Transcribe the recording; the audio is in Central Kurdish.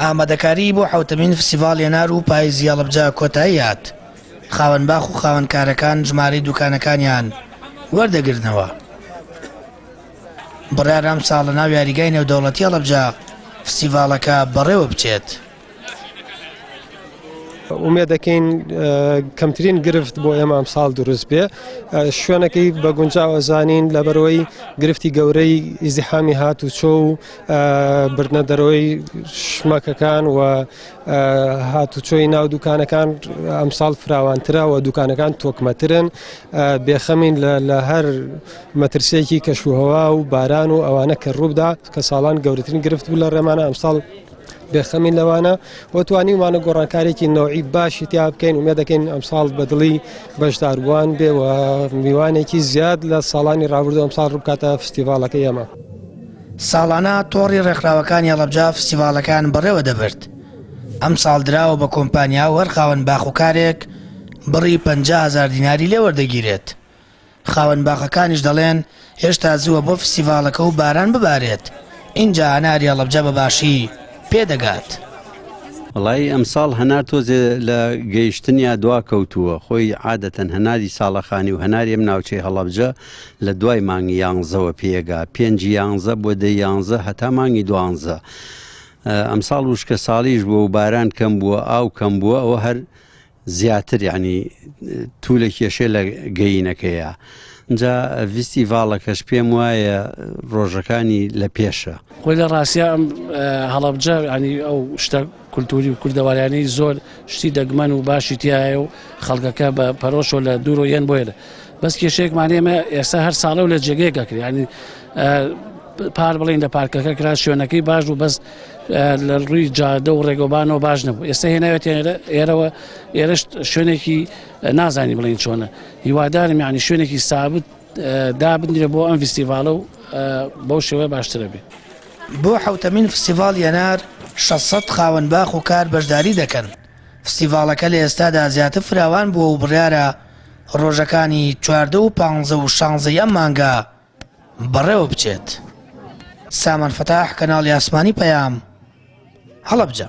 ئامادەکاریی بۆ حەوتەمین فستیڤاڵی هەنار و پایزی هەڵەبجە کۆتایی هات، خاوەن باخ و خاوەن کارەکان ژمارەی دوکانەکانیان وەردەگرنەوە. بڕیارە ئەمساڵ لەناو یاریگای نێودەوڵەتی هەڵەبجە فستیڤاڵەکە بەڕێوە بچێت. ئومێد دەکەین کەمترین گرفت بۆ ئێمە ئەمساڵ دروست بێ شوێنەکەی بە گونجاوە زانین لەبەرەوەی گرفتی گەورەی ئیزیحامی هات و چۆ و بردنە دەرەوەی شمەکەکان و هاتوچۆی ناو دوکانەکان ئەمساڵ فراوانترە و دوکانەکان تۆکمەترن بێخەمین لە هەر مەترسیەکی کەشوهەوا و باران و ئەوانە کە ڕووبدا کە ساڵان گەورەترین گرفت بوو لە ڕێمانە ئەمساڵ بێخەمین لەوانە و توانیومانە گۆڕانکارێکی نەوعی باشی تیا بکەین ومێ دەکەین ئەمساڵ بەدڵی بەشداربووان بێ و میوانێکی زیاد لە ساڵانی ڕابردوو ئەمساڵ ڕووبکاتە فستیڤاڵەکەی ئێمە. ساڵانە تۆڕی ڕێکخراوەکانی هەڵەبجە فستیڤاڵەکان بەڕێوە دەبرد، ئەمساڵ دراوە بە کۆمپانیا و هەر خاوەن باخ و کارێک بڕی 50 هەزار دیناری لێ وەردەگیرێت. خاوەن باخەکانیش دەڵێن هێشتا زووە بۆ فستیڤاڵەکە و باران ببارێت ئینجا هەناری هەڵەبجە بە باشی پێدەگات. وەڵایی ئەمساڵ هەنار تۆزێ لە گەیشتنیا دوا کەوتووە، خۆی عادەتەن هەناری ساڵەخانی و هەناری ئەم ناوچەی هەڵەبجە لە دوای مانگی یانزەوە پێگا، پێنجی یانزە بۆ دەی یانزە هەتا مانگی دوانزە. ئەمساڵ وشکە ساڵیش بووە و باران کەم بووە، ئاو کەم بووە، ئەوە هەر زیاتر یانی توولە کێشێ لە گەیینەکەیا. جا ڤیستیڤاڵەکەش پێم وایە ڕۆژەکانی لە پێشە. خۆی لە ڕاستیا ئەم هەڵەبجە ینی ئەو شتە کولتوری و کوردەواریانەی زۆر شتی دەگمەن و باشی تایە و خەڵکەکە بە پەرۆشەوە لە دوورۆ یەن بۆیە بەس کێشەیەکمان ئێمە ئێستا هەر ساڵە و لە جێگەیەک ئەکرێ ینی پار بڵین لە پارکەکە کرا شوێنەکەی باش بوو بەس لە ڕووی جادە و ڕێگەبانەوە باش نەبوو ئێستا هێناوێت ئێرەوە ئێرەش شوێنێکی نازانی بڵین چۆنە هیوادارم یعنی شوێنێکی سابت دابنرێ بۆ ئەم فیستیڤالە و بەو شێوەیە باشترە بێ. بۆ حەوتەمین فستیڤاڵی هەنار 600 خاوەن باخ و کار بەشداری دەکەن، فستیڤاڵەکە لە ئێستادا زیاتر فراوان بووە و بڕیارە ڕۆژەکانی 14 و 15 و 16 ی ئەم مانگە بەڕێوە بچێت. سامان فەتاح، کەناڵی ئاسمانی پەیام، هەڵەبجە.